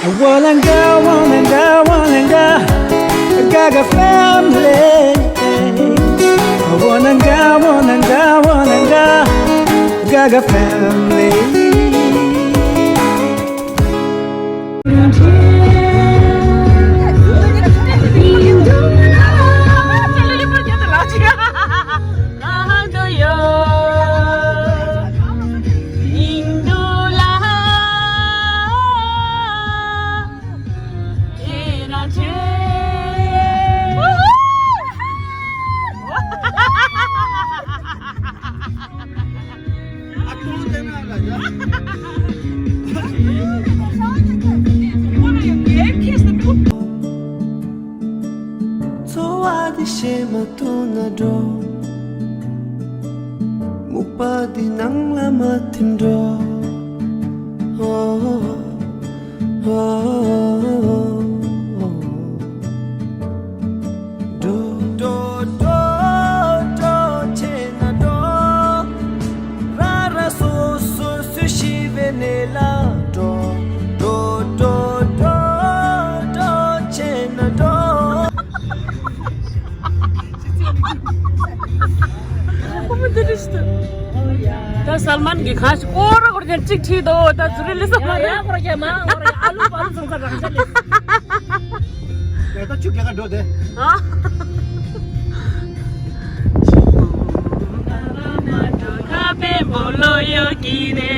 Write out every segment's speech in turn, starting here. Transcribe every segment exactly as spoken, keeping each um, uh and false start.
Wananga, wananga, wananga, Gaga family. Wananga, wananga, wananga, Gaga family. འཚོ་བ་འདི་ཤེས་མ་ཐུབ་ན་འགྲོ། སྨུག་པ་འདི་ནང་ལ་མ་ཐིམ་འགྲོ། འགྲོ། འགྲོ། འགྲོ། འགྲོ། འགྲོ། བྱས་ན་འགྲོ། ར་ར་སོ་སོ་སུ་ཤི་བའི་གནས་ལ་འགྲོ། འགྲོ། འགྲོ། འགྲོ། འགྲོ། བྱས་ན་འགྲོ། ཁོ་མོ་འདི་འདྲ་ཞིག་འདུག་ད་སལ་མན་གྱི་གང་ཞིག་སྐོར་ར་སྐོར་ཀྱང་གཅིག་ཁྲིད་དོ། ད་ཟུ་རི་ལི་སལ་མན་ཡ་ཡ་སྐོར་ཀྱང་མ་སྐོར་ཀྱང་ཨ་ལུ་པ་ལུ་སོང་ས་རང་ཤ་ལས། ད་ཆུ་རྒྱ་གར་འགྲོ་དེ། ཁ་པེ་བོ་ལོ་ཡོ་ཀི་རེ།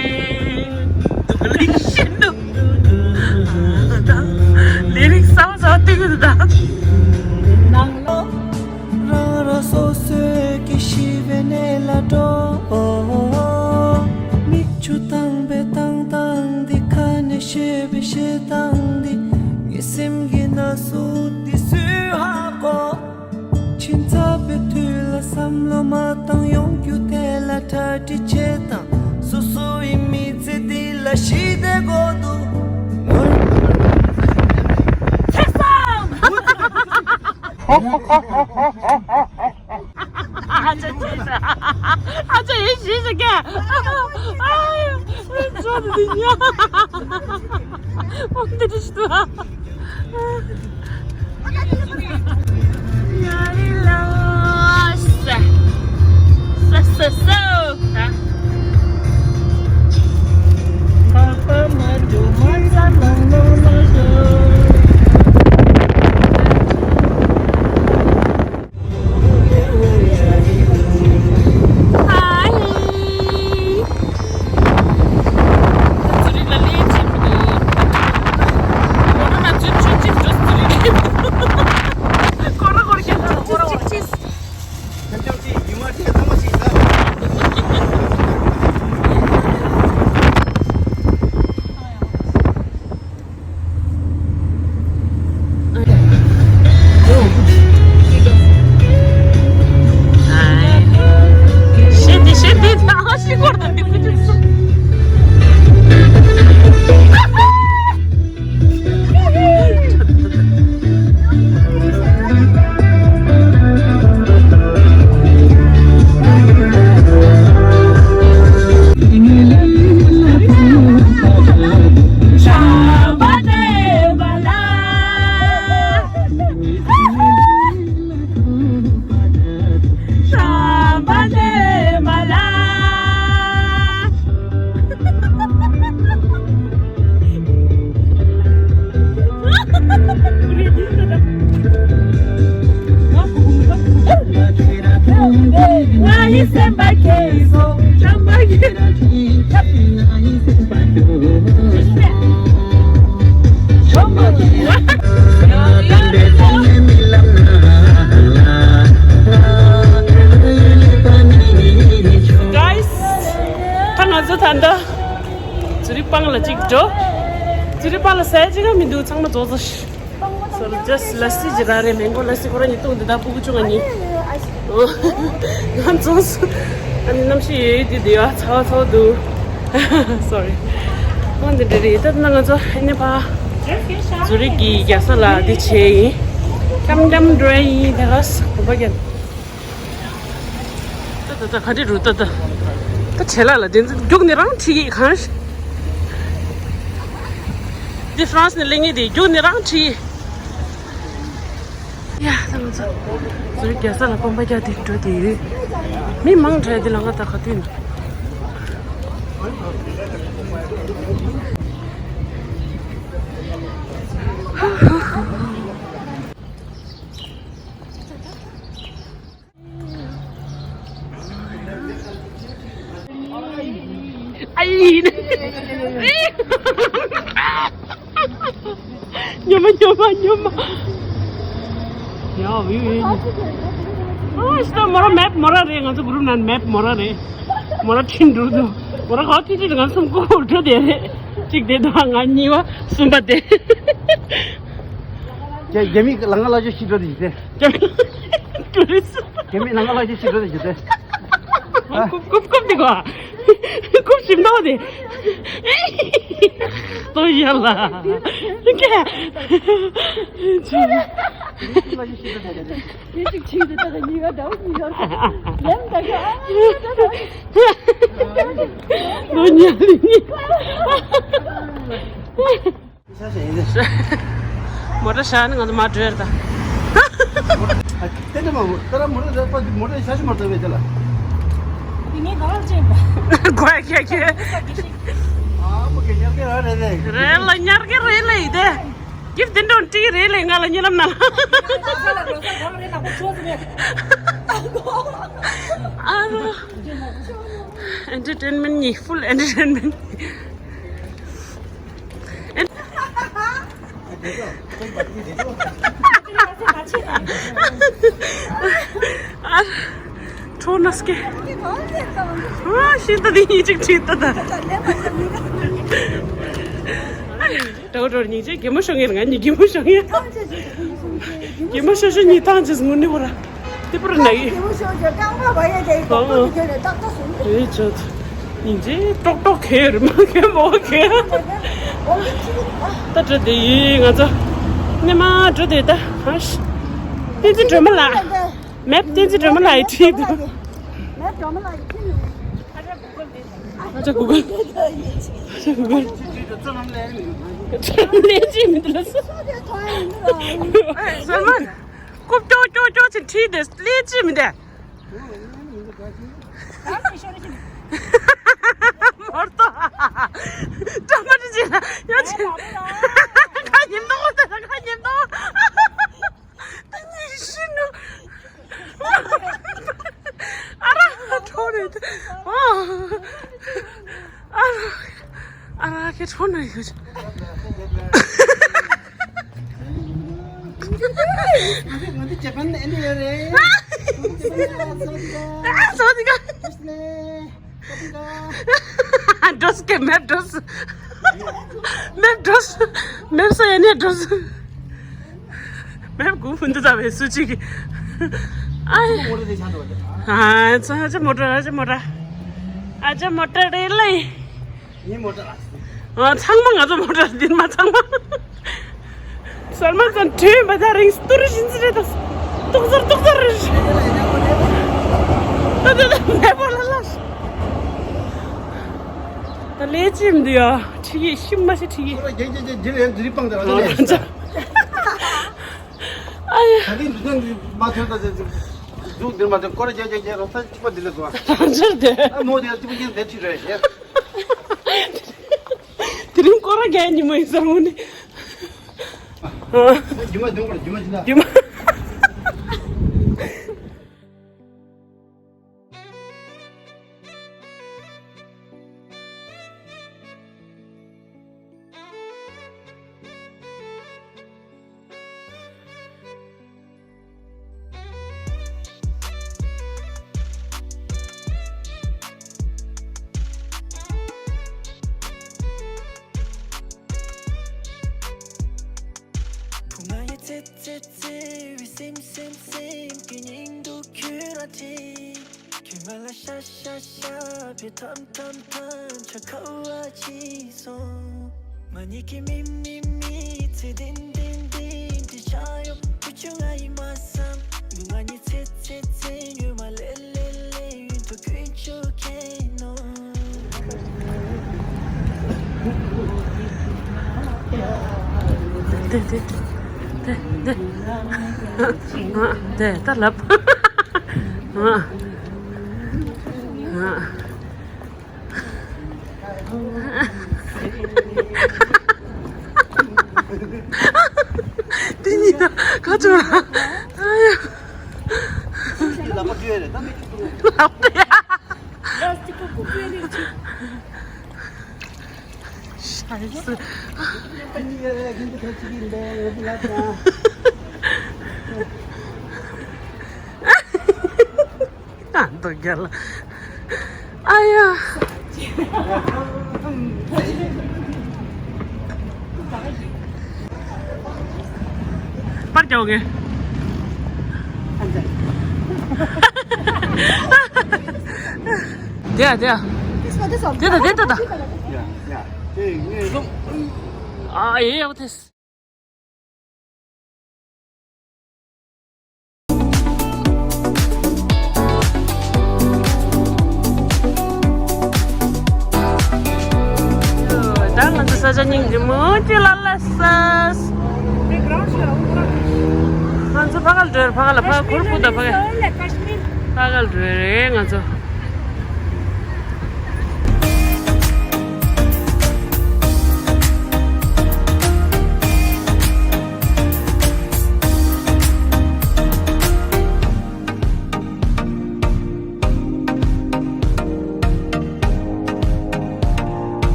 ལི་རིགས་སམ་སོ་ཏི་གུ་ད། ནང་ལོ། རང་རང་སོ་སོའི་སྐྱེ་ཤི་བའི་གནས་ལ་འགྲོ། མིག་ཆུ་བཏང་བའི་བཏང་སྟངས་འདི་ཁ་ནས་བཤད་པའི་བཤད་སྟངས་འདི་ངའི་སེམས་ཀྱི་ན་ཟུག་འདི་སུས་ཧ་གོ། ཕྱི་ཚ་བའི་དུས་ལ་བསམ་བློ་མ་བཏང་ཡོང་རྒྱུ་དེ་ལ་གྲ་སྒྲིག་བྱེད་དང་། སོ་སོ་ཡི་མི་ཚེ་འདི་ལ་ཞི་བདེ་དགོས་འདུག་ཚེ་སང་། ཨ་ཅག་ཅེས་ཨ་ཅག་ཡིན་ཞིག་ཞིག་ག་ཨ་ཡོ་ཅོ་དེ་ཉ་ཨོ་དེ་དེ་ཞིག་ཏུ། Guys, ད་ང་ཚོ་ད་ལྟ་ཛུ་རིག་སྤང་ལ་གཅིག་འགྲོ། ཛུ་རིག་སྤང་ལ་ཟས་གཅིག་ཀྱང་མི་འདུག་ཚང་མ་རྫོགས་སོང་། So just ལ་སི་ཅིག་རག་རེད། མེང་གོ་ལ་སི་ཁོ་རང་གཉིས་བཏུང་འདི་དག་སྤུ་གུ་ཆུང་ང་གཉིས། ང་རྫོགས་སོང་། ཨ་ནི་གནམ་གཤིས་ཡོད་ཡོད་དེ་དེ་ཡ་ཚ་བ་ཚ་བ་འདུག Sorry. ཨོ་འདི་འདྲ་རེད། ད་ན་ང་ཚོ་ཨ་ནི་ཕ་ཛུ་རིག་གི་རྒྱལ་ས་ལ་འདི་བྱས་ཡིན། འཁྱམ་འཁྱམ་འགྲོ་ཡ་ཡིན། དེ་ག་ས་གོམ་པ་རྒྱབ། ཏ་ཏ་ཏ་ག་འདྲ་རུ་ཏ་ཏ། ད་བྱེད་ལ་ལ་དེ་ཚོ་རྒྱུག་ནི་རང་ཁྲིད་ཀྱི་གང་ཞིག་འདི་ཧྥ་རན་སི་ནས་སླེབས་མཁན་དེ་རྒྱུགས་ནི་རང་ཁྲིད། ཡ་ད་ང་ཚོ་ཟུར་རྒྱལ་ས་ལ་སྤོམ་པ་རྒྱག་དེ་འགྲོ་དེ་ཡོད། མི་མང་དྲགས་དེ་ལ་ང་ད་ག་དུས་ན། ཨའི། ཉོ་མ་ཉོ་མ་ཉོ་མ། ཡ་བི་བི། ཨ་ཤི་ད་མོ་ར་མེབ་མོ་ར་རེད། ང་ཚོ་གུ་རུབ་ནང་མེབ་མོ་ར་རེད། མོ་ར་ཁྲིན་འགྲོ་འདུག་མོ་ར་ག་ཁྲིན་ཁྲིན་ང་གསུམ་ཀོ་འགྲོ་དེ་རེད། གཅིག་དེ་དང་ང་གཉིས་པ་གསུམ་པ་དེ། རྒྱ་རྒྱ་མི་ལ་ང་ལ་ཅོ་ཤི་འགྲོ་དེ་ཡིན་ཏེ། ཀུ་རིས། རྒྱ་མི་ནང་ང་ལ་ཅི་ཞིག་འགྲོ་དེ་ཞིག་སྟེ། ཀུབ་ཀུབ་ཀུབ་དེ་གོ། ཀུབ་ཞིམ་ཏོག་དེ། ཏོ་ཡ་ལ། ཀེ། ཡིན་ཅིག་ཆིག་དེ་ད་ག་ཉི་ག་འདྲ་བོ་ཉི་ག་ལན་ད་ག་ཨ་ད་ག་ཏོ་ཉ་ལི་ཉི། མོ་ཊ་བཞག་ནས་ང་ཚོ་མར་འགྲོ་ཡ་རེད་ད། ཏན་ཏན་མ་མོ་ཏ་ར་མོ་ཊ་རེད་པ། མོ་ཊ་ཤ་ཤ་མ་ཐོབ་པའི་དེ་ལ། དེ་ངས་ག་པར་ཅན་པ། གོ་ཡ་ཁྱེད་ཁྱེད། ཨ་མོ་གེ་ཉར་གེ་ར་རེད་རེད། རེད་ལ་ཉར་གེ་རེད་ལ་ཡིན་ཏེ། གིབ་དེ་འདྲ་འདྲི་རེད་ལ་ང་ལ་ཉེ་ལམ་ན་ལ། ཨ་རོ། ཨེན་ཊར་ཊེན་མེན་ཊ་གཉིས། ཕུལ་ཨེན་ཊར་ཊེན་མེན་ཊ། ཨ། ཁྲོ་ནས་ཀེ། ཨ་ཤི་ད་དེ་ཡིན་ཅིག་ཁྲིད་ད་ད། ད་འགྲོ་སྙིང་རྗེ་གད་མོ་ཤོར་ངེས་ང་གཉིས་གད་མོ་ཤོར་ངེས། གད་མོ་ཤོར་ཤོར་གཉིས་ཐང་ཅིག་ངུ་ནི་བོ་ར། དེ་པར་ན་ཡི། དེ་མོ་ཤོར་ཤོར་རྐང་པ་བ་ཡ་དེ་ཡི་ཐོག་ཏུ་དེ་ལས་ཏག་ཏག་སོང་། ཨེ་ཅོ། སྙིང་རྗེ་ཀྲོག་ཀྲོག་གེ་རི་མ་གེ་མོ་གེ། ད་འགྲོ་དེ་ཡི་ང་ཚོ། ནི་མ་འགྲོ་དེ་ད་ཧ་ཤི། བསྟན་འཛིན་སྒྲོལ་མ་ལགས། མེབ་བསྟན་འཛིན་སྒྲོལ་མ་ལགས་ཡི་ཁྲིད་དུ། མེབ་སྒྲོལ་མ་ལགས་ཡི་ཁྲིད་དུ། ཨ་ཅག་གུ་གུལ། ཨ་ཅག་གུ་གུལ། ལས་ཅི་མི་འདུག་ལ་སོ། ཨེ་སོལ་མོན། རྐུབ་ཀྱོག་ཀྱོག་ཀྱོག་ཅིག་ཁྲིད་དེ་ལས་ཅི་མི་འདུག་མོར་ཏོ། ཀྲམ་པ་ཅི་ཅི་ཡ་ཅི། ཁ་ཉིམ་ཏོ་ཁ་ཉིམ་ཏོ། ད་ནི་ཤི་ནུ། ཨ་ར་ཁྲོ་རེད། ཨ་ར་ཨ་ར་ཁེ་ཁྲོ་ནི་ཡོད། ང་ཚོ་ཇ་པན་ཨེ་འདྲ་ཡོད་རེད། ང་ཚོ་ཇ་པན་ཨ་སོ་དི་ག་ཨ་སོ་དི་ག་འགྲོ་སི་ཀེ་མེབ་འགྲོ་སི། མེབ་འགྲོ་སི། མེབ་སོ་ཡ་ནི་འགྲོ་སི། མེབ་གུང་ཕུན་དུ་ཟ་བའི་སུ་ཅིག་ཨ་ཡ། ཨ་ཚ་ཨ་ཅག་མོ་ཊ་ཨ་ཅག་མོ་ཊ། ཨ་ཅག་མོ་ཊ་རེད་ལེ། ངའི་མོ་ཊ་ལ། ཨ་ཚང་མ་ང་ཚོ་མོ་ཊ་འདི་མ་ཚང་མ། སོལ་མོན་ཚང་དྲན་པ་ད་རིང་སྟུར་བཞིན་ཟེར་རེད་ད། ཏོག་ཙར་ཏོག་ཙར་རེད། ད་ད་ད་མེ་པོ་ལ་ལ། ད་ལས་ཅི་མི་འདུག་ཡ། ཁྲི་ཡི་ཤི་མ་ཤི་ཁྲི་ཡི། ཁོ་ར་རྒྱལ་རྒྱལ་རྒྱལ་རྒྱལ་ཡང་འདི་རིགས་སྤང་དེ་ར་ད་ལས། ཨ་ཡ། ད་གིན་འདི་ཚོ་འདི་མ་ཐོན་ད་ཟེར་འདུག་འདིར་མ་ཐོན་ཁོ་ར་རྒྱལ་རྒྱལ་རྒྱལ་རོ་ས་གཅིག་པ་འདི་ལ་འགྲོ་བ། ད་ཚར་དེ། ཨ་མོ་དེ་ཡང་གཅིག་པ་ཡིན་དེ་ཁྲི་རེད་ཞེས། དེ་རིང་སྐོར་ར་རྒྱག་ཉིན་མོ་ཡིན་ས་རུང་ནི། རྒྱུ་མ་འདོན་པར་རྒྱུ་མ་ཅི་ལ། རྒྱུ་མ། བུ་ང་ཡི་ཙེ་ཙེ་ཙེ་བའི་སེམས་སེམས་སེམས་ཀྱི་སྙིང་སྡུག་ཁྱོད་རང་ཅི། ཁྱོད་ང་ལ་ཤ་ཤ་ཤ་བའི་ཐམ་ཐམ་ཐམ་ཆ་ཁ་བ་ཅི་སོང་། ང་གཉིས་ཀྱི་མི་མི་མི་ཚེ་བདེན་བདེན་བདེན་འདྲི་བྱ་ཡོང་ཁུ་ཆུ་ང་ཡི་མ་བསམ་མི་ང་གཉིས་ཚེ་ཚེ་ཚེ་ཉུལ་མ་ལེ་ལེ་ལེ་ཡུན་དུ་ཀུན་ཆུ་ཁེན་ནོ། དེ་དེ་དེ་དེ་དེ་ད་ལབ། དེ་གཉིས་ད་ག་ཚོད་ར། ཨ་ཡ། ལག་པ་བཀྲུས་རེད་ད། ལག་པ་ཡ། ཤ་ཡི་སི། ཨ་མདོ་རྒྱལ། ཨ་ཡ། པར་རྒྱག་གི། དེ་ཡ་དེ་ཡ། དེ་ད་དེ་ད་ད། ཡ་ཡ། དེ་ངས། ཨ་ཡེ་ཡག་དེ། ད་ང་ཚོ་ས་ཆ་སྙིང་རྗེ་མོ་ཅིག་ལ་སླེབས་སོང་། ང་ཚོ་ཕ་ག་ལ་འགྲོ་ཡ། ཕ་ག་ལ་ཕ་གུར་ཕུབ་དང་ཕ་ག་ཕ་ག་ལ་འགྲོ་ཡ་རེད་ང་ཚོ།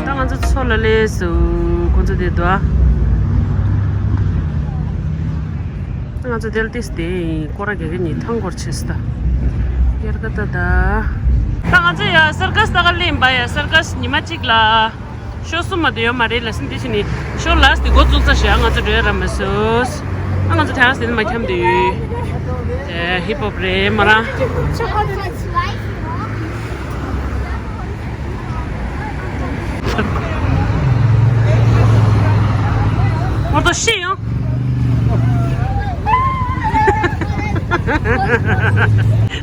ད་ང་ཚོ་མཚོ་ལ་སླེབས་སོང་། ཁོ་ཚོ་དེ་འདུག་ཨ། ང་ཚོ་དེ་ལ་ཏིས་དེ་སྐོར་ར་གེ་གེ་ནི་ཐང་སྐོར་ཆེ་སི་ད། ཡར་ག་ད་ད། ད་ང་ཚོ་ཡ་སར་ཀ་སི་ད་ག་སླེབས་པ་ཡ། སར་ཀ་སི་ཉི་མ་གཅིག་ལ་ཤོ་གསུམ་མ་གཏོགས་ཡོད་མ་རེད་ལ་སིན། དེ་བཞིན་ནི་ཤོ་ལ་སི་དེ་འགོ་བཙུགས་ས་ཞིག་ང་ཚོ་འགྲོ་ཡ་ར་མ་སོས། ད་ང་ཚོ་ཐང་སི་དེ་ནི་མ་འཁྱམ་དུས། ཨེ་ཧིབ་ཧོབ་རེད་མ་ར། ང་ཚོ་ཤི་ཡོང་།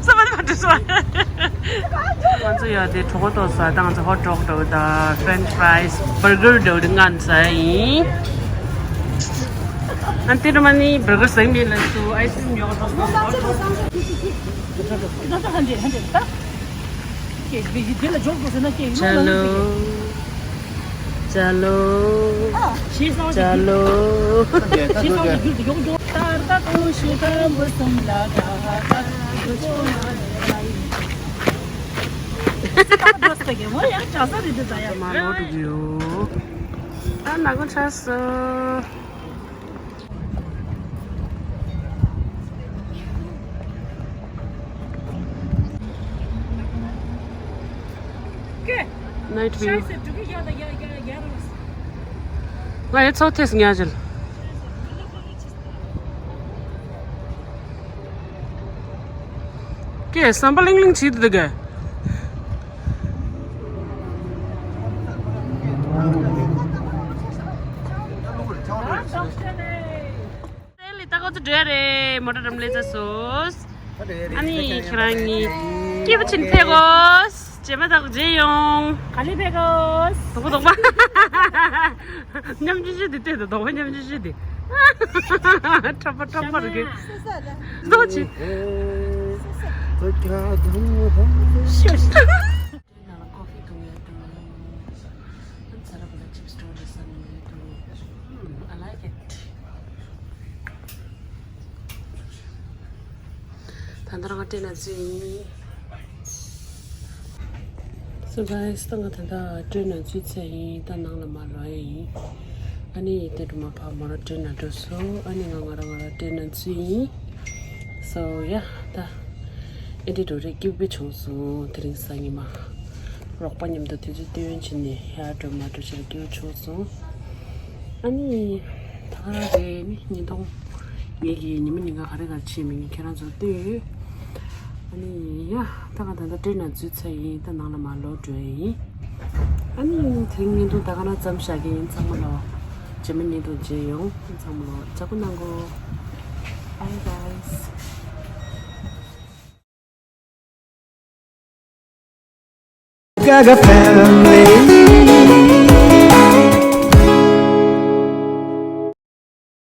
ས་མ་དེ་མ་འགྲོ་སོང་། ང་ཚོ་ཡ་དེ་གྲོགས་པོ་ཏོ་ཟ་དང་ཚོ་ཧོ་ཊི་ཌོག་འདྲ་བོ་དང་ཕ་རེན་ཆི་ཕ་རའི་སི་བར་གར་འདྲ་བོ་དེ་ང་ཟ་ཡིན། ཨན་ཏི་རུ་མ་ནི་བར་གར་ཟ་གི་མེད་ལབ་སོང་། ཨའི་སི་ཀྲིམ་ཉོ་ག་འགྲོ་སོང་། ཅ་ལོ། ཅ་ལོ། ཅ་ལོ། མ་ལོ་འགྲོ་གི་ཡོད། ད་ནག་པོ་ཆགས་སོང་། Night view. ང་ཡི་ཚོགས་ཐེངས་ཉག་ཅིག་ཀེ་ཟམ་པ་གླིང་གླིང་བྱེད་དུ་འདུག་གས། སེ་ལི་ད་ཁོ་ཚོ་འགྲོ་ཡ་རེད། མོ་ཊ་འགྲམ་སླེབས་ཚར་སོང་། ཨ་ནི་ཁྱེད་རང་གཉིས་སྐྱིད་པོ་བྱེད་ཕེབས་དགོས། རྗེས་མ་ད་གོ་མཇལ་ཡོང་། ག་ལེ་ཕེབས་དགོས། དོག་པ་དོག་པ། མཉམ་ཆུ་ཆུ་དེ་ལྟོས་དོག་པ་མཉམ་ཆུ་ཆུ་དེ། ཁྲ་པ་ཁྲ་པ་རུ་གི། སོ་ཆི། ཤོ་ཤི། ནང་ལ་ཀོ་ཕི་འཐུང་ཡ་འདུག་ཨ་ཚ་ར་བ་ལ་ཆིབ་སི་འདྲ་བོ་རེ་ཟ་ནི་འདུག I like it. ད་ལྟ་ང་ཊེན་ནང་འཛུལ་ཡིན། So guys, ད་ང་ད་ལྟ་ཊེན་ནང་འཛུལ་ཚར་ཡིན། ད་ནང་ལ་མར་ལོག་ཡ་ཡིན། ཨ་ནི་ད་དུ་མ་ཕ་མོ་ར་ཊེན་ནང་འགྲོ་སོང་། ཨ་ནི་ང་ང་ར་ང་ར་ཊེན་ནང་འཛུལ་ཡིན། So yeah, ད་ཨེ་འདྲ་འགྲོ་རེ་སྐྱིད་པོ་བྱུང་སོང་། དེ་རིང་གཟའ་ཉི་མ། རོགས་པ་མཉམ་དུ་དུས་ཚོད་སྟོན་བྱས་ནས་ཡར་འགྲོ་མར་འགྲོ་བྱས་ལ་སྐྱིད་པོ་བྱུང་སོང་། ཨ་ནི། ད་ག་རང་རེད་ནི་ཉིན་ཐོང་། ངེད་ཀྱི་ཉི་མ་ཉིན་ག་ག་རེ་ག་རེ་བྱས་མིན་ཁྱེད་རང་ཚོར་སྟོན་ཡོད། ཨ་ནི་ཡ། ད་ང་ད་ལྟ་ཊེན་ནང་འཛུལ་ཚར་ཡིན། ད་ནང་ལ་མར་ལོག་འགྲོ་ཡ་ཡིན། ཨ་ནི་དེ་རིང་བརྙན་ཐུང་ད་ག་རང་མཚམས་བཞག་གི་ཡིན། ཚང་མ་ལ་ རྗེས་མ་ཉིད་དུ་མཇལ་ཡོང་། ཚང་མ་ལོ་ལྕགས་པོ་གནང་གོ། Bye guys. Gaga family.